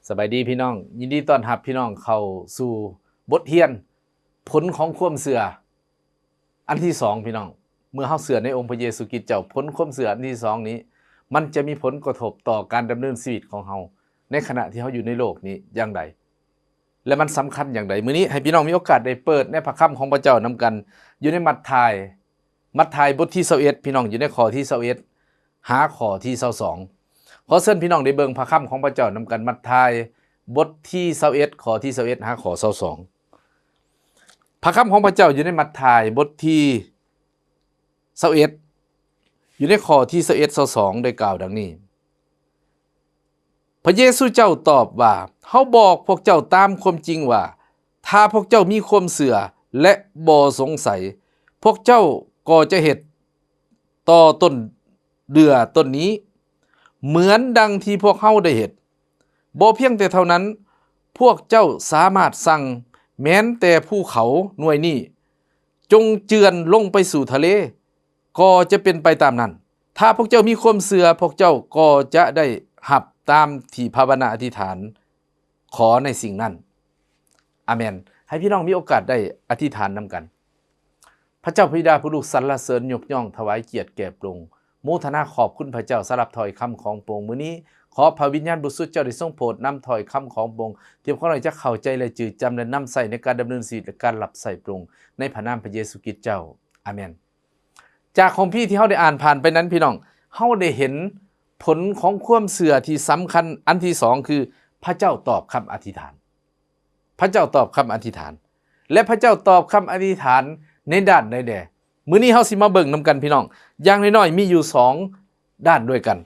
ສະບາຍດີພີ່ນ້ອງ, ຍິນດີຕ້ອນຮັບພີ່ນ້ອງເຂົ້າສູ່ບົດຮຽນຜົນຂອງຄວາມເຊື່ອອັນທີສອງ. ພີ່ນ້ອງ, ເມື່ອເຮົາເຊື່ອໃນອົງພະເຢຊູຄຣິດເຈົ້າ, ຜົນຄວາມເຊື່ອອັນທີສອງນີ້ ມັນຈະມີຜົນກະທົບຕໍ່ການດຳເນີນຊີວິດຂອງເຮົາ ໃນຂະນະທີ່ເຮົາຢູ່ໃນໂລກນີ້ຢ່າງໃດ ແລະ ມັນສຳຄັນຢ່າງໃດ. ມື້ນີ້ໃຫ້ພີ່ນ້ອງມີໂອກາດໄດ້ເປີດໃນພະຄຳຂອງພະເຈົ້ານຳກັນ ຢູ່ໃນມັດທາຍ, ມັດທາຍບົດທີຊາວເອັດ ພີ່ນ້ອງ, ຢູ່ໃນຂໍ້ທີຊາວເອັດ ຫາຂໍ້ທີຊາວສອງ. ຂໍເຊີນພີ່ນ້ອງໄດ້ເບິ່ງພະຄຳຂອງພະເຈົ້ານຳກັນ, ມັດທາຍບົດທີຊາວເອັດ ຂໍ້ທີຊາວເອັດ ຫາຂໍ້ຊາວສອງ. ພະຄຳຂອງພະເຈົ້າຢູ່ໃນມັດທາຍບົດທີຊາວເອັດ ຢູ່ໃນຂໍ້ທີຊາວເອັດ ຊາວສອງ ໄດ້ກ່າວດັ່ງນີ້, ພະເຢຊູເຈົ້າຕອບວ່າ, ເຮົາບອກພວກເຈົ້າຕາມຄວາມຈິງວ່າ, ຖ້າພວກເຈົ້າມີຄວາມເຊື່ອ ແລະ ບໍ່ສົງໄສ, ພວກເຈົ້າກໍຈະເຮັດຕໍ່ຕົ້ນເດື່ອຕົ້ນນີ້ ເໝືອນດັ່ງທີ່ພວກເຮົາໄດ້ເຮັດ. ບໍ່ພຽງແຕ່ເທົ່ານັ້ນ, ພວກເຈົ້າສາມາດສັ່ງແມ່ນແຕ່ພູເຂົາໜ່ວຍນີ້ ຈົ່ງເຈື່ອນລົງໄປສູ່ທະເລ ກໍຈະເປັນໄປຕາມນັ້ນ. ຖ້າພວກເຈົ້າມີຄວາມເຊື່ອ, ພວກເຈົ້າກໍຈະໄດ້ຮັບຕາມທີ່ພາວະນາອະທິຖານ ຂໍໃນສິ່ງນັ້ນ. ອາເມນ. ໃຫ້ພີ່ນ້ອງມີໂອກາດໄດ້ອະທິຖານນຳກັນ. ພະເຈົ້າພະບິດາ ຜູ້ລູກສັນລະເສີນຍົກຍ້ອງຖວາຍກຽດແກ່ພະອົງ, ໂມທະນາຂອບຄຸນພະເຈົ້າສຳລັບຖ້ອຍຄຳຂອງພະອົງມື້ນີ້. ຂໍພະວິນຍານບໍລິສຸດເຈົ້າໄດ້ຊົງໂປດນຳຖ້ອຍຄຳຂອງພະອົງ ທີ່ພວກເຮົາຈະເຂົ້າໃຈ ແລະ ຈື່ຈຳ ແລະ ນຳໃຊ້ໃນການດຳເນີນຊີວິດ ແລະ ການຮັບໃຊ້ພະອົງ ໃນພະນາມພະເຢຊູຄຣິດເຈົ້າ. ອາເມນ. ຈາກຄອງພີທີ່ເຮົາໄດ້ອ່ານຜ່ານໄປນັ້ນ ພີ່ນ້ອງ, ເຮົາໄດ້ເຫັນຜົນຂອງຄວາມເຊື່ອທີ່ສຳຄັນອັນທີສອງ ຄື ພະເຈົ້າຕອບຄຳອະທິຖານ. ພະເຈົ້າຕອບຄຳອະທິຖານ ແລະ ພະເຈົ້າຕອບຄຳອະທິຖານໃນດ້ານໃດແດ່? ມື້ນີ້ເຮົາຊິມາເບິ່ງນຳກັນ ພີ່ນ້ອງ, ຢ່າງນ້ອຍໆມີຢູ່ສອງດ້ານດ້ວຍກັນ.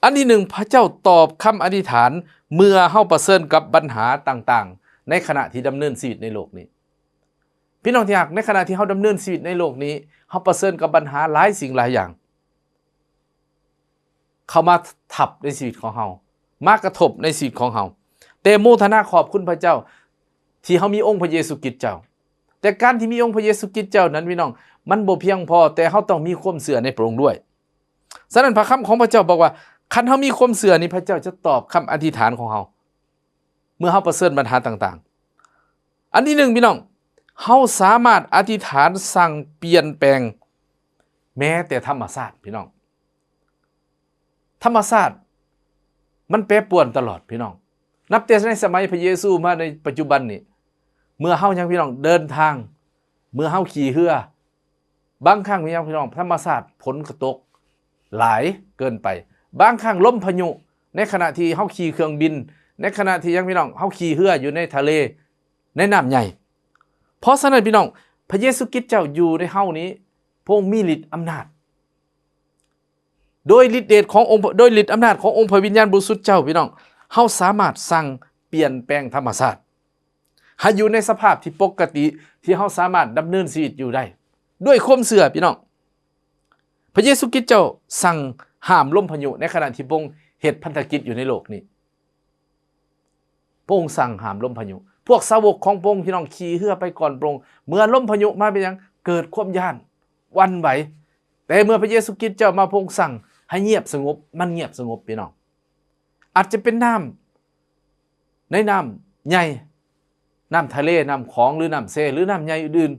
ອັນທີໜຶ່ງ, ພະເຈົ້າຕອບຄຳອະທິຖານເມື່ອເຮົາປະເຊີນກັບບັນຫາຕ່າງໆ ໃນຂະນະທີ່ດຳເນີນຊີວິດໃນໂລກນີ້. ພີ່ນ້ອງທີ່ຮັກ, ໃນຂະນະທີ່ເຮົາດຳເນີນຊີວິດໃນໂລກນີ້, ເຮົາປະເຊີນກັບບັນຫາຫຼາຍສິ່ງຫຼາຍຢ່າງ ເຂົ້າມາທັບໃນຊີວິດຂອງເຮົາ, ມາກະທົບໃນຊີວິດຂອງເຮົາ. ແຕ່ໂມທະນາຂອບຄຸນພະເຈົ້າ ທີ່ເຮົາມີອົງພະເຢຊູຄຣິດເຈົ້າ. ແຕ່ການທີ່ມີອົງພະເຢຊູຄຣິດເຈົ້ານັ້ນ ພີ່ນ້ອງ, ມັນບໍ່ພຽງພໍ, ແຕ່ເຮົາຕ້ອງມີຄວາມເຊື່ອໃນພະອົງດ້ວຍ. ສະນັ້ນ ພະຄຳຂອງພະເຈົ້າບອກວ່າ ຄັນເຮົາມີຄວາມເຊື່ອນີ້, ພະເຈົ້າຈະຕອບຄຳອະທິຖານຂອງເຮົາ ເມື່ອເຮົາປະເຊີນບັນຫາຕ່າງໆ. ອັນທີໜຶ່ງ ພີ່ນ້ອງ, ເຮົາສາມາດອະທິຖານສັ່ງປ່ຽນແປງແມ້ແຕ່ທຳມະຊາດ, ພີ່ນ້ອງ. ທຳມະຊາດມັນແປປວນຕະຫຼອດ, ພີ່ນ້ອງ. ນັບແຕ່ໃນສະໄໝພະເຢຊູມາໃນປັດຈຸບັນນີ້, ເມື່ອເຮົາຍັງ, ພີ່ນ້ອງ, ເດີນທາງ, ເມື່ອເຮົາຂີ່ເຮືອ, ບາງຄັ້ງ ພີ່ນ້ອງ, ທຳມະຊາດຝົນກໍຕົກຫຼາຍເກີນໄປ. ບາງຄັ້ງລົມພາຍຸ, ໃນຂະນະທີ່ເຮົາຂີ່ເຄື່ອງບິນ, ໃນຂະນະທີ່ຍັງ, ພີ່ນ້ອງ, ເຮົາຂີ່ເຮືອຢູ່ໃນທະເລ, ໃນນ້ຳໃຫຍ່. ເພາະສະນັ້ນ ພີ່ນ້ອງ, ພະເຢຊູຄຣິດເຈົ້າຢູ່ໃນເຮົານີ້, ພະອົງມີລິດອຳນາດ. ໂດຍລິດເດດຂອງອົງ, ໂດຍລິດອຳນາດຂອງອົງພະວິນຍານບໍລິສຸດເຈົ້າ, ພີ່ນ້ອງ, ເຮົາສາມາດສັ່ງປ່ຽນແປງທຳມະຊາດ ໃຫ້ຢູ່ໃນສະພາບທີ່ປົກກະຕິ ທີ່ເຮົາສາມາດດຳເນີນຊີວິດຢູ່ໄດ້ ດ້ວຍຄວາມເຊື່ອ, ພີ່ນ້ອງ. ພະເຢຊູຄຣິດເຈົ້າສັ່ງຫ້າມລົມພາຍຸໃນຂະນະທີ່ພະອົງເຮັດພັນທະກິດຢູ່ໃນໂລກນີ້. ພະອົງສັ່ງຫ້າມລົມພາຍຸ. ພວກສາວົກຂອງພະອົງ, ພີ່ນ້ອງ, ຂີ່ເຮືອໄປກ່ອນພະອົງ. ເມື່ອລົມພາຍຸມາເປັນຫຍັງ? ເກີດຄວາມຢ້ານ, ຫວັ່ນໄຫວ. ແຕ່ເມື່ອພະເຢຊູຄຣິດເຈົ້າມາ, ພະອົງສັ່ງໃຫ້ງຽບສະຫງົບ, ມັນງຽບສະຫງົບ, ພີ່ນ້ອງ. ອາດຈະເປັນນ້ຳໃນນ້ຳໃຫຍ່, ນ້ຳທະເລ, ນ້ຳຂອງ ຫຼື ນ້ຳແຊ່ ຫຼື ນ້ຳໃຫຍ່ອື່ນ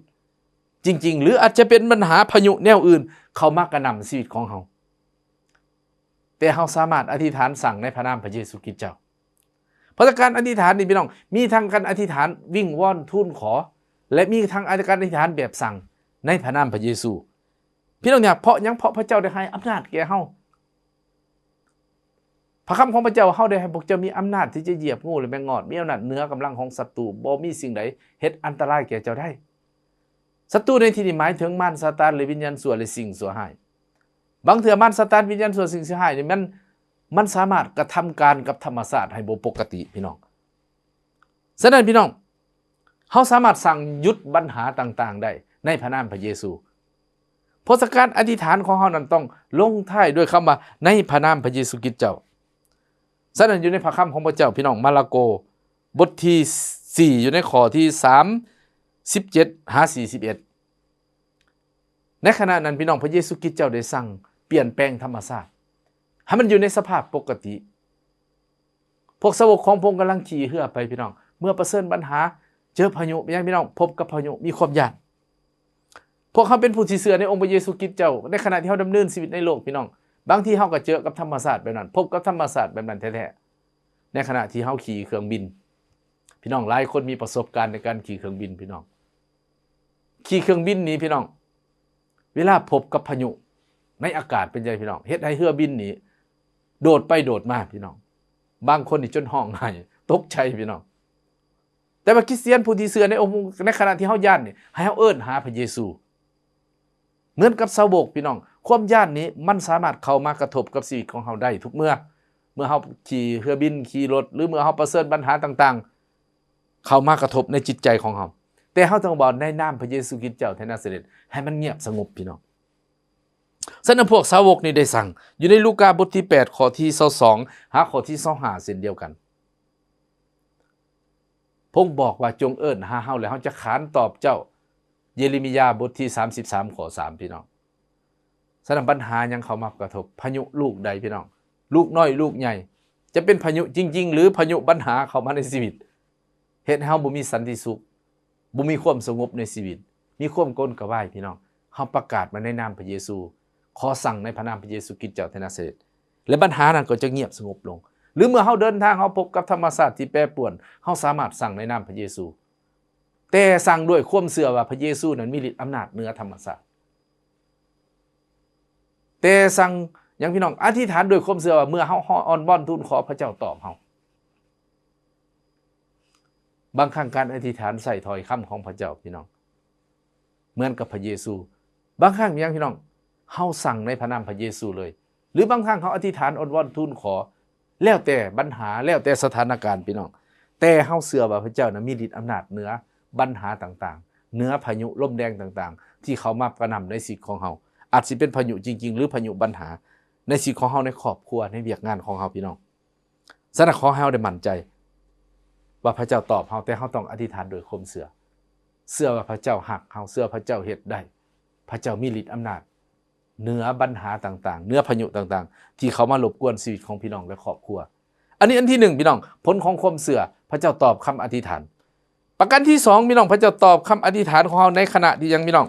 ໆ ຈິງໆ ຫຼື ອາດຈະເປັນບັນຫາພາຍຸແນວອື່ນເຂົ້າມາກະໜ່ຳຊີວິດຂອງເຮົາ. ແຕ່ເຮົາສາມາດອະທິຖານສັ່ງໃນພະນາມພະເຢຊູຄຣິດເຈົ້າ. ເພາະການອະທິຖານນີ້, ພີ່ນ້ອງ, ມີທັງການອະທິຖານວິງວອນທູນຂໍ ແລະ ມີທັງການອະທິຖານແບບສັ່ງໃນພະນາມພະເຢຊູ. ພີ່ນ້ອງ, ເພາະຫຍັງ? ເພາະພະເຈົ້າໄດ້ໃຫ້ອຳນາດແກ່ເຮົາ. ພະຄຳຂອງພະເຈົ້າ, ເຮົາໄດ້ໃຫ້ພວກເຈົ້າມີອຳນາດທີ່ຈະຢຽບງູ ແລະ ແມງງອດ, ມີອຳນາດເໜືອກຳລັງຂອງສັດຕູ, ບໍ່ມີສິ່ງໃດເຮັດອັນຕະລາຍແກ່ເຈົ້າໄດ້. ສັດຕູໃນທີ່ນີ້ໝາຍເຖິງມານຊາຕານ ແລະ ວິນຍານຊົ່ວ ແລະ ສິ່ງຊົ່ວຮ້າຍ. ບາງເທື່ອມານຊາຕານ, ວິນຍານຊົ່ວ, ສິ່ງຊົ່ວຮ້າຍນີ້ ມັນ, ມັນສາມາດກະທຳການກັບທຳມະຊາດໃຫ້ບໍ່ປົກກະຕິ, ພີ່ນ້ອງ. ສະນັ້ນ ພີ່ນ້ອງ, ເຮົາສາມາດສັ່ງຢຸດບັນຫາຕ່າງໆໄດ້ໃນພະນາມພະເຢຊູ. ເພາະສະການອະທິຖານຂອງເຮົານັ້ນຕ້ອງລົງທ້າຍດ້ວຍຄຳວ່າ ໃນພະນາມພະເຢຊູຄຣິດເຈົ້າ. ສະນັ້ນ ຢູ່ໃນພະຄຳຂອງພະເຈົ້າ, ພີ່ນ້ອງ, ມາລະໂກ ບົດທີສີ່ ຢູ່ໃນຂໍ້ທີສາມສິບເຈັດຫາສີ່ສິບເອັດ. ໃນຂະນະນັ້ນ, ພີ່ນ້ອງ, ພະເຢຊູຄຣິດເຈົ້າໄດ້ສັ່ງປ່ຽນແປງທຳມະຊາດໃຫ້ມັນຢູ່ໃນສະພາບປົກກະຕິ. ພວກສາວົກຂອງພະອົງກຳລັງຂີ່ເຮືອໄປ ພີ່ນ້ອງ, ເມື່ອປະເຊີນບັນຫາ, ເຈີພາຍຸ, ເປັນຫຍັງ ພີ່ນ້ອງ? ພົບກັບພາຍຸ, ມີຄວາມຢ້ານ. ພວກເຮົາເປັນຜູ້ທີ່ເຊື່ອໃນອົງພະເຢຊູຄຣິດເຈົ້າ, ໃນຂະນະທີ່ເຮົາດຳເນີນຊີວິດໃນໂລກ, ພີ່ນ້ອງ, ບາງທີເຮົາກໍເຈີກັບທຳມະຊາດແບບນັ້ນ, ພົບກັບທຳມະຊາດແບບນັ້ນແທ້ໆ. ໃນຂະນະທີ່ເຮົາຂີ່ເຄື່ອງບິນ, ພີ່ນ້ອງ, ຫຼາຍຄົນມີປະສົບການໃນການຂີ່ເຄື່ອງບິນ, ພີ່ນ້ອງ. ຂີ່ເຄື່ອງບິນນີ້ ພີ່ນ້ອງ, ເວລາພົບກັບພາຍຸໃນອາກາດເປັນຈັ່ງໃດ ພີ່ນ້ອງ? ເຮັດໃຫ້ເຮືອບິນນີ້ໂດດໄປໂດດມາ ພີ່ນ້ອງ, ບາງຄົນນີ້ຈົນຮ້ອງໄຫ້ຕົກໃຈ ພີ່ນ້ອງ. ແຕ່ວ່າຄຣິສຕຽນຜູ້ທີ່ເຊື່ອໃນອົງ ໃນຂະນະທີ່ເຮົາຢ້ານນີ້ ໃຫ້ເຮົາເອີ້ນຫາພະເຢຊູ. ເໝືອນກັບສາວົກ ພີ່ນ້ອງ, ຄວາມຢ້ານນີ້ມັນສາມາດເຂົ້າມາກະທົບກັບຊີວິດຂອງເຮົາໄດ້ທຸກເມື່ອ. ເມື່ອເຮົາຂີ່ເຮືອບິນ, ຂີ່ລົດ ຫຼື ເມື່ອເຮົາປະເຊີນບັນຫາຕ່າງໆ ເຂົ້າມາກະທົບໃນຈິດໃຈຂອງເຮົາ, ແຕ່ເຮົາຕ້ອງເວົ້າໃນນາມພະເຢຊູຄຣິດເຈົ້າແຫ່ງນາຊາເລັດ ໃຫ້ມັນງຽບສະຫງົບ ພີ່ນ້ອງ. ສະນັ້ນ ພວກສາວົກນີ້ໄດ້ສັ່ງ ຢູ່ໃນລູກາບົດທີແປດ ຂໍ້ທີຊາວສອງ ຫາຂໍ້ທີຊາວຫ້າ ເຊັ່ນດຽວກັນ. ພະອົງບອກວ່າ ຈົ່ງເອີ້ນຫາເຮົາ ແລະ ເຮົາຈະຂານຕອບເຈົ້າ. ເຢເຣມີຍາບົດທີສາມສິບສາມ ຂໍ້ສາມ ພີ່ນ້ອງ. ສະນັ້ນ ບັນຫາຫຍັງເຂົ້າມາກະທົບ? ພາຍຸລູກໃດ ພີ່ນ້ອງ? ລູກນ້ອຍ ລູກໃຫຍ່, ຈະເປັນພາຍຸຈິງໆ ຫຼື ພາຍຸບັນຫາເຂົ້າມາໃນຊີວິດ ເຮັດໃຫ້ເຮົາບໍ່ມີສັນຕິສຸກ, ບໍ່ມີຄວາມສະຫງົບໃນຊີວິດ, ມີຄວາມກົນກະວາຍ ພີ່ນ້ອງ. ເຮົາປະກາດມາໃນນາມພະເຢຊູ, ຂໍສັ່ງໃນພະນາມພະເຢຊູຄຣິດເຈົ້າແຫ່ງນາຊາເລັດ ແລະ ບັນຫານັ້ນກໍຈະງຽບສະຫງົບລົງ. ຫຼື ເມື່ອເຮົາເດີນທາງ, ເຮົາພົບກັບທຳມະຊາດທີ່ແປປວນ, ເຮົາສາມາດສັ່ງໃນນາມພະເຢຊູ, ແຕ່ສັ່ງດ້ວຍຄວາມເຊື່ອວ່າພະເຢຊູນັ້ນມີລິດອຳນາດເໜືອທຳມະຊາດ. ແຕ່ສັ່ງຫຍັງ ພີ່ນ້ອງ? ອະທິຖານດ້ວຍຄວາມເຊື່ອວ່າເມື່ອເຮົາຮ້ອງອ້ອນວອນທູນຂໍ, ພະເຈົ້າຕອບເຮົາ. ບາງຄັ້ງການອະທິຖານໃຊ້ຖ້ອຍຄຳຂອງພະເຈົ້າ ພີ່ນ້ອງ, ເໝືອນກັບພະເຢຊູ. ບາງຄັ້ງຫຍັງ ພີ່ນ້ອງ? ເຮົາສັ່ງໃນພະນາມພະເຢຊູເລີຍ. ຫຼື ບາງຄັ້ງເຮົາອະທິຖານອ້ອນວອນທູນຂໍ, ແລ້ວແຕ່ບັນຫາ, ແລ້ວແຕ່ສະຖານະການ ພີ່ນ້ອງ, ແຕ່ເຮົາເຊື່ອວ່າພະເຈົ້ານະມີລິດອຳນາດເໜືອບັນຫາຕ່າງໆ, ເໜືອພາຍຸລົມແດງຕ່າງໆ ທີ່ເຂົ້າມາກະໜ່ຳໃນຊີວິດຂອງເຮົາ, ອາດຊິເປັນພາຍຸຈິງໆ ຫຼື ພາຍຸບັນຫາໃນຊີວິດຂອງເຮົາ, ໃນຄອບຄົວ, ໃນວຽກງານຂອງເຮົາ ພີ່ນ້ອງ. ສະນັ້ນ ຂໍໃຫ້ເຮົາໄດ້ໝັ້ນໃຈວ່າພະເຈົ້າຕອບເຮົາ, ແຕ່ເຮົາຕ້ອງອະທິຖານດ້ວຍຄວາມເຊື່ອ, ເຊື່ອວ່າພະເຈົ້າຮັກເຮົາ, ເຊື່ອພະເຈົ້າເຮັດໄດ້, ພະເຈົ້າມີລິດອຳນາດເໜືອບັນຫາຕ່າງໆ, ເໜືອພາຍຸຕ່າງໆ ທີ່ເຂົ້າມາລົບກວນຊີວິດຂອງພີ່ນ້ອງ ແລະ ຄອບຄົວ. ອັນນີ້ອັນທີໜຶ່ງ ພີ່ນ້ອງ, ຜົນຂອງຄວາມເຊື່ອ, ພະເຈົ້າຕອບຄຳອະທິຖານ. ປະການທີສອງ ພີ່ນ້ອງ, ພະເຈົ້າຕອບຄຳອະທິຖານຂອງເຮົາໃນຂະນະທີ່ຫຍັງ ພີ່ນ້ອງ?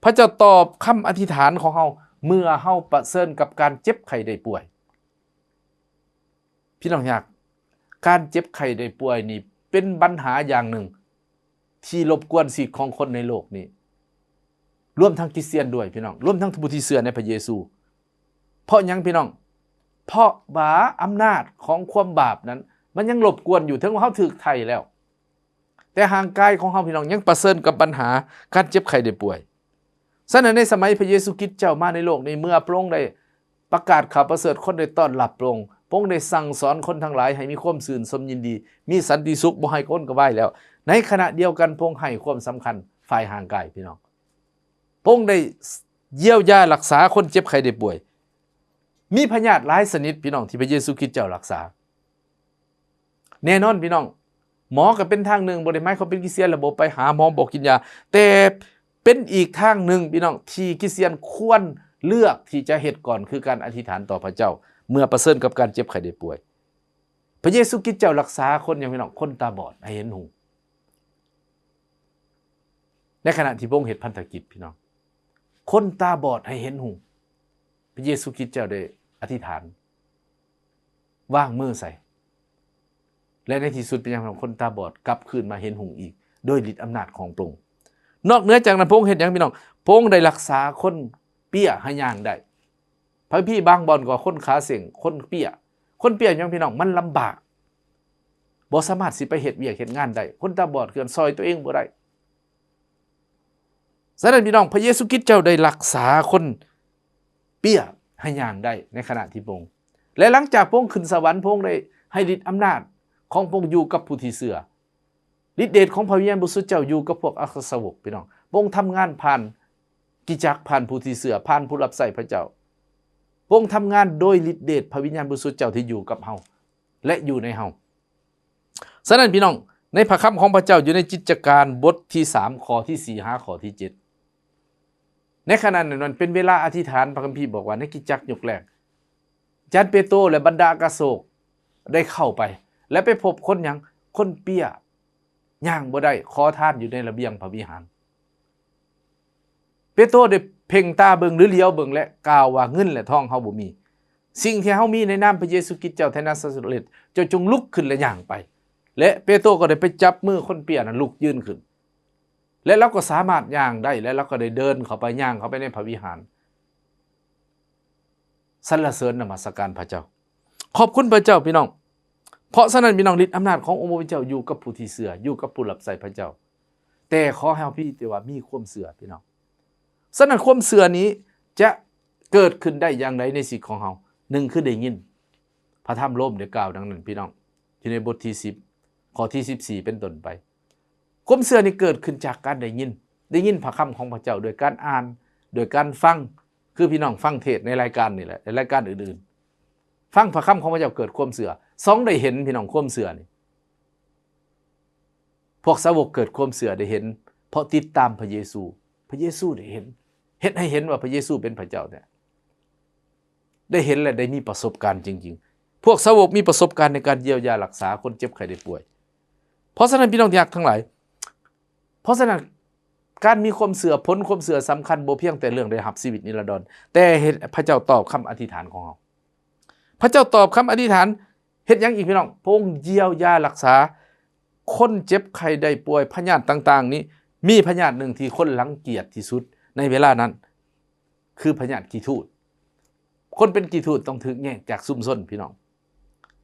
ພະເຈົ້າຕອບຄຳອະທິຖານຂອງເຮົາເມື່ອເຮົາປະເຊີນກັບການເຈັບໄຂ້ໄດ້ປ່ວຍ. ພີ່ນ້ອງທີ່ຮັກ, ການເຈັບໄຂ້ໄດ້ປ່ວຍນີ້ເປັນບັນຫາຢ່າງໜຶ່ງທີ່ລົບກວນຊີວິດຂອງຄົນໃນໂລກນີ້, ລວມທັງຄຣິສຕຽນດ້ວຍ ພີ່ນ້ອງ, ລວມທັງຜູ້ທີ່ເຊື່ອໃນພະເຢຊູ. ເພາະຫຍັງ ພີ່ນ້ອງ? ເພາະວ່າອຳນາດຂອງຄວາມບາບນັ້ນ ມັນຍັງລົບກວນຢູ່, ເຖິງວ່າເຮົາຖືກໄຖ່ແລ້ວ, ແຕ່ຮ່າງກາຍຂອງເຮົາ ພີ່ນ້ອງ, ຍັງປະເຊີນກັບບັນຫາການເຈັບໄຂ້ໄດ້ປ່ວຍ. ສະນັ້ນ ໃນສະໄໝພະເຢຊູຄຣິດເຈົ້າມາໃນໂລກນີ້, ເມື່ອພະອົງໄດ້ປະກາດຂ່າວປະເສີດ, ຄົນໄດ້ຕ້ອນຮັບພະອົງ, ພະອົງໄດ້ສັ່ງສອນຄົນທັງຫຼາຍໃຫ້ມີຄວາມຊື່ນຊົມຍິນດີ, ມີສັນຕິສຸກ, ບໍ່ໃຫ້ກົນກະວາຍແລ້ວ. ໃນຂະນະດຽວກັນ ພະອົງໃຫ້ຄວາມສຳຄັນຝ່າຍຮ່າງກາຍ, ພີ່ນ້ອງ. ພະອົງໄດ້ຢຽວຢາຮັກສາຄົນເຈັບໄຂ້ໄດ້ປ່ວຍ. ມີພະຍາດຫຼາຍຊະນິດ, ພີ່ນ້ອງ, ທີ່ພະເຢຊູຄຣິດເຈົ້າຮັກສາ. ແນ່ນອນ ພີ່ນ້ອງ, ໝໍກໍເປັນທາງໜຶ່ງ, ບໍ່ໄດ້ໝາຍຄວາມເປັນຄຣິສຕຽນແລ້ວບໍ່ໄປຫາໝໍ, ບໍ່ກິນຢາ, ແຕ່ເປັນອີກທາງໜຶ່ງ ພີ່ນ້ອງ ທີ່ຄຣິສຕຽນຄວນເລືອກທີ່ຈະເຮັດກ່ອນ ຄືການອະທິຖານຕໍ່ພະເຈົ້າ ເມື່ອປະເຊີນກັບການເຈັບໄຂ້ໄດ້ປ່ວຍ. ພະເຢຊູຄຣິສເຈົ້າຮັກສາຄົນຫຍັງ ພີ່ນ້ອງ? ຄົນຕາບອດໃຫ້ເຫັນຫຸ່ງ. ໃນຂະນະທີ່ພະອົງເຮັດພັນທະກິດ ພີ່ນ້ອງ, ຄົນຕາບອດໃຫ້ເຫັນຫຸ່ງ, ພະເຢຊູຄຣິສເຈົ້າໄດ້ອະທິຖານ ວາງມືໃສ່ ແລະ ໃນທີ່ສຸດເປັນຫຍັງ? ຄົນຕາບອດກັບຄືນມາເຫັນຫຸ່ງອີກ ໂດຍລິດອຳນາດຂອງພະອົງ. ນອກເໜືອຈາກນັ້ນ ພະອົງເຮັດຫຍັງ ພີ່ນ້ອງ? ພະອົງໄດ້ຮັກສາຄົນເປ້ຍໃຫ້ຍ່າງໄດ້. ພະຄຳພີບາງບ່ອນກໍວ່າຄົນຂາເສັງ, ຄົນເປ້ຍ. ຄົນເປ້ຍຫຍັງ ພີ່ນ້ອງ? ມັນລຳບາກ, ບໍ່ສາມາດຊິໄປເຮັດວຽກເຮັດງານໄດ້. ຄົນຕາບອດເຄື່ອນ ຊ່ອຍຕົວເອງບໍ່ໄດ້. ສະນັ້ນ ພີ່ນ້ອງ, ພະເຢຊູຄຣິສເຈົ້າໄດ້ຮັກສາຄົນເປ້ຍໃຫ້ຍ່າງໄດ້ໃນຂະນະທີ່ພະອົງ, ແລະ ຫຼັງຈາກພະອົງຂຶ້ນສະຫວັນ, ພະອົງໄດ້ໃຫ້ລິດອຳນາດຂອງພະອົງຢູ່ກັບຜູ້ທີ່ເຊື່ອ. ລິດເດດຂອງພະວິນຍານບໍລິສຸດເຈົ້າຢູ່ກັບພວກອັກຄະສາວົກ, ພີ່ນ້ອງ. ພະອົງທຳງານຜ່ານຄຣິສຕະຈັກ, ຜ່ານຜູ້ທີ່ເຊື່ອ, ຜ່ານຜູ້ຮັບໃຊ້ພະເຈົ້າ. ພະອົງທຳງານໂດຍລິດເດດພະວິນຍານບໍລິສຸດເຈົ້າທີ່ຢູ່ກັບເຮົາ ແລະ ຢູ່ໃນເຮົາ. ສະນັ້ນ ພີ່ນ້ອງ, ໃນພະຄຳຂອງພະເຈົ້າຢູ່ໃນກິດຈະການບົດທີສາມ ຂໍ້ທີສີ່ຫາຂໍ້ທີເຈັດ, ໃນຂະນະນັ້ນ ມັນເປັນເວລາອະທິຖານ. ພະຄຳພີບອກວ່າ ໃນກິດຈະຈັກຍຸກແລກ, ອາຈານເປໂຕ ແລະ ບັນດາອັກຄະສາວົກໄດ້ເຂົ້າໄປ ແລະ ໄປພົບຄົນຫຍັງ? ຄົນເປຍ ຍ່າງບໍ່ໄດ້ ຂໍທານຢູ່ໃນລະບຽງພະວິຫານ. ເປໂຕໄດ້ເພັ່ງຕາເບິ່ງ ຫຼື ຫຼຽວເບິ່ງ ແລະ ກ່າວວ່າ, ເງິນ ແລະ ທອງເຮົາບໍ່ມີ. ສິ່ງທີ່ເຮົາມີໃນນາມພະເຢຊູຄຣິດເຈົ້າແຫ່ງນາຊາເລັດ, ເຈົ້າຈົ່ງລຸກຂຶ້ນ ແລະ ຍ່າງໄປ. ແລະ ເປໂຕກໍໄດ້ໄປຈັບມືຄົນເປຍນັ້ນ ລຸກຢືນຂຶ້ນ. ແລະ ລາວກໍສາມາດຍ່າງໄດ້ ແລະ ລາວກໍໄດ້ເດີນເຂົ້າໄປ, ຍ່າງເຂົ້າໄປໃນພະວິຫານ. ສັນລະເສີນນະມັດສະການພະເຈົ້າ. ຂອບຄຸນພະເຈົ້າ, ພີ່ນ້ອງ. ເພາະສະນັ້ນ, ພີ່ນ້ອງ, ລິດອຳນາດຂອງອົງພະຜູ້ເປັນເຈົ້າຢູ່ກັບຜູ້ທີ່ເຊື່ອ, ຢູ່ກັບຜູ້ຮັບໃຊ້ພະເຈົ້າ. ແຕ່ຂໍໃຫ້ເຮົາພຽງແຕ່ວ່າມີຄວາມເຊື່ອ, ພີ່ນ້ອງ. ສະນັ້ນ, ຄວາມເຊື່ອນີ້ຈະເກີດຂຶ້ນໄດ້ຢ່າງໃດໃນຊີວິດຂອງເຮົາ? ໜຶ່ງ ຄືໄດ້ຍິນ. ພະທຳໂລມໄດ້ກ່າວດັ່ງນັ້ນ, ພີ່ນ້ອງ, ຢູ່ໃນບົດທີສິບ ຂໍ້ທີສິບສີ່ເປັນຕົ້ນໄປ. ຄວາມເຊື່ອນີ້ເກີດຂຶ້ນຈາກການໄດ້ຍິນ, ໄດ້ຍິນພະຄຳຂອງພະເຈົ້າໂດຍການອ່ານ, ໂດຍການຟັງ, ຄືພີ່ນ້ອງຟັງເທດໃນລາຍການນີ້ແຫຼະ ແລະ ລາຍການອື່ນໆ. ຟັງພະຄຳຂອງພະເຈົ້າເກີດຄວາມເຊື່ອ. ສອງ ໄດ້ເຫັນ, ພີ່ນ້ອງ, ຄວາມເຊື່ອນີ້. ພວກສາວົກເກີດຄວາມເຊື່ອໄດ້ເຫັນ ເພາະຕິດຕາມພະເຢຊູ. ພະເຢຊູໄດ້ເຫັນ, ເຮັດໃຫ້ເຫັນວ່າພະເຢຊູເປັນພະເຈົ້າແທ້. ໄດ້ເຫັນ ແລະ ໄດ້ມີປະສົບການຈິງໆ. ພວກສາວົກມີປະສົບການໃນການຢຽວຢາຮັກສາຄົນເຈັບໄຂ້ໄດ້ປ່ວຍ. ເພາະສະນັ້ນ, ພີ່ນ້ອງທີ່ຮັກທັງຫຼາຍ, ເພາະສະນັ້ນ, ການມີຄວາມເຊື່ອ, ຜົນຄວາມເຊື່ອສຳຄັນບໍ່ພຽງແຕ່ເລື່ອງໄດ້ຮັບຊີວິດນິລັນດອນ, ແຕ່ເຮັດໃຫ້ພະເຈົ້າຕອບຄຳອະທິຖານຂອງເຮົາ. ພະເຈົ້າຕອບຄຳອະທິຖານເຮັດຫຍັງອີກ, ພີ່ນ້ອງ? ພະອົງຢຽວຢາຮັກສາຄົນເຈັບໄຂ້ໄດ້ປ່ວຍ. ພະຍາດຕ່າງໆນີ້, ມີພະຍາດໜຶ່ງທີ່ຄົນລັງກຽດທີ່ສຸດໃນເວລານັ້ນ ຄືພະຍາດຂີ້ທູດ. ຄົນເປັນຂີ້ທູດຕ້ອງຖືກແຍກຈາກຊຸມຊົນ, ພີ່ນ້ອງ.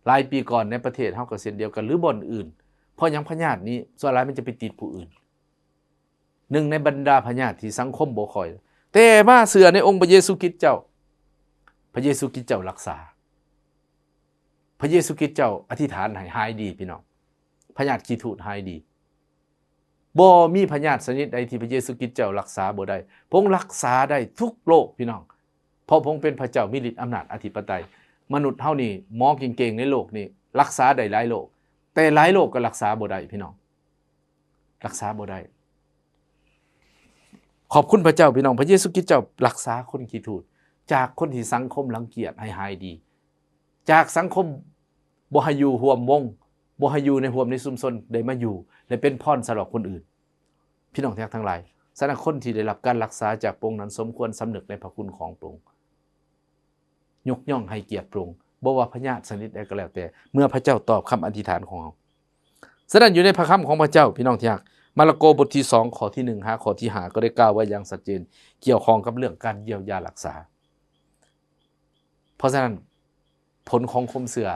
ຫຼາຍປີກ່ອນໃນປະເທດເຮົາກໍເຊັ່ນດຽວກັນ ຫຼື ບ່ອນອື່ນ. ເພາະຫຍັງ? ພະຍາດນີ້ສ່ວນຫຼາຍມັນຈະໄປຕິດຜູ້ອື່ນ. ໜຶ່ງໃນບັນດາພະຍາດທີ່ສັງຄົມບໍ່ຄ່ອຍ, ແຕ່ມາເຊື່ອໃນອົງພະເຢຊູຄຣິດເຈົ້າ, ພະເຢຊູຄຣິດເຈົ້າຮັກສາ. ພະເຢຊູຄຣິດເຈົ້າອະທິຖານໃຫ້ຫາຍດີ, ພີ່ນ້ອງ. ພະຍາດຂີ້ທູດຫາຍດີ. ບໍ່ມີພະຍາດຊະນິດໃດທີ່ພະເຢຊູຄຣິດເຈົ້າຮັກສາບໍ່ໄດ້. ພະອົງຮັກສາໄດ້ທຸກໂລກ, ພີ່ນ້ອງ, ເພາະພະອົງເປັນພະເຈົ້າມີລິດອຳນາດອະທິປະໄຕ. ມະນຸດເຮົານີ້ ໝໍເກັ່ງໆໃນໂລກນີ້ ຮັກສາໄດ້ຫຼາຍໂລກ, ແຕ່ຫຼາຍໂລກກໍຮັກສາບໍ່ໄດ້, ພີ່ນ້ອງ, ຮັກສາບໍ່ໄດ້. ຂອບຄຸນພະເຈົ້າ, ພີ່ນ້ອງ. ພະເຢຊູຄຣິດເຈົ້າຮັກສາຄົນຂີ້ທູດ ຈາກຄົນທີ່ສັງຄົມລັງກຽດໃຫ້ຫາຍດີ. ຈາກສັງຄົມບໍ່ໃຫ້ຢູ່ຮ່ວມວົງ, ບໍ່ໃຫ້ຢູ່ໃນຮ່ວມໃນຊຸມຊົນ, ໄດ້ມາຢູ່ ແລະ ເປັນພອນສຳລັບຄົນອື່ນ. ພີ່ນ້ອງທີ່ຮັກທັງຫຼາຍ, ສະນັ້ນ ຄົນທີ່ໄດ້ຮັບການຮັກສາຈາກພະອົງນັ້ນສົມຄວນສຳນຶກໃນພະຄຸນຂອງພະອົງ, ຍົກຍ້ອງໃຫ້ກຽດພະອົງ, ບໍ່ວ່າພະຍາດຊະນິດໃດກໍແລ້ວແຕ່, ເມື່ອພະເຈົ້າຕອບຄຳອະທິຖານຂອງເຮົາ. ສະນັ້ນ ຢູ່ໃນພະຄຳຂອງພະເຈົ້າ, ພີ່ນ້ອງທີ່ຮັກ, ມາລະໂກບົດທີສອງ ຂໍ້ທີໜຶ່ງ ຫາຂໍ້ທີຫ້າ ກໍໄດ້ກ່າວໄວ້ຢ່າງຊັດເຈນ ກ່ຽວຂ້ອງກັບເລື່ອງການຢຽວຢາຮັກສາ. ເພາະສະນັ້ນ ຜົນຂອງຄວາມເຊື່ອ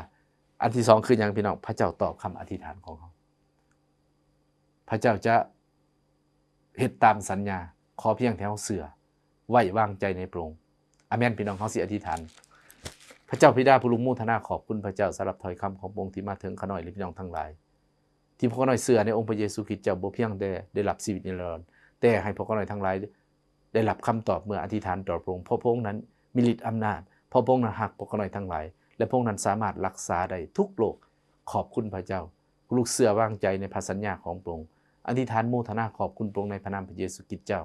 ອັນທີສອງຄືຫຍັງ, ພີ່ນ້ອງ? ພະເຈົ້າຕອບຄຳອະທິຖານຂອງເຮົາ. ພະເຈົ້າຈະເຮັດຕາມສັນຍາ, ຂໍພຽງແຕ່ເຮົາເຊື່ອ, ໄວ້ວາງໃຈໃນພະອົງ. ອາເມນ, ພີ່ນ້ອງ. ເຮົາຊິອະທິຖານ. ພະເຈົ້າບິດາຜູ້ລຸງໂມທະນາຂອບຄຸນພະເຈົ້າສຳລັບຖ້ອຍຄຳຂອງພະອົງທີ່ມາເຖິງຂ້ານ້ອຍ ແລະ ພີ່ນ້ອງທັງຫຼາຍ. ທີ່ພວກຂ້ານ້ອຍເຊື່ອໃນອົງພະເຢຊູຄຣິດເຈົ້າ ບໍ່ພຽງແຕ່ໄດ້ຮັບຊີວິດນິລັນດອນ, ແຕ່ໃຫ້ພວກຂ້ານ້ອຍທັງຫຼາຍໄດ້ຮັບຄຳຕອບເມື່ອອະທິຖານຕໍ່ພະອົງ, ເພາະພະອົງນັ້ນມີລິດອຳນາດ, ເພາະພະອົງນັ້ນຮັກພວກຂ້ານ້ອຍທັງຫຼາຍ ແລະ ພະອົງນັ້ນສາມາດຮັກສາໄດ້ທຸກໂລກ. ຂອບຄຸນພະເຈົ້າ. ລູກເຊື່ອວາງໃຈໃນພະສັນຍາຂອງພະອົງ. ອະທິຖານໂມທະນາຂອບຄຸນພະອົງໃນພະນາມພະເຢຊູຄຣິດເຈົ້າ.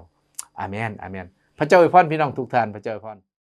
ອາເມນ, ອາເມນ. ພະເຈົ້າອວຍພອນພີ່ນ້ອງທຸກທ່ານ. ພະເຈົ້າອວຍພອນ.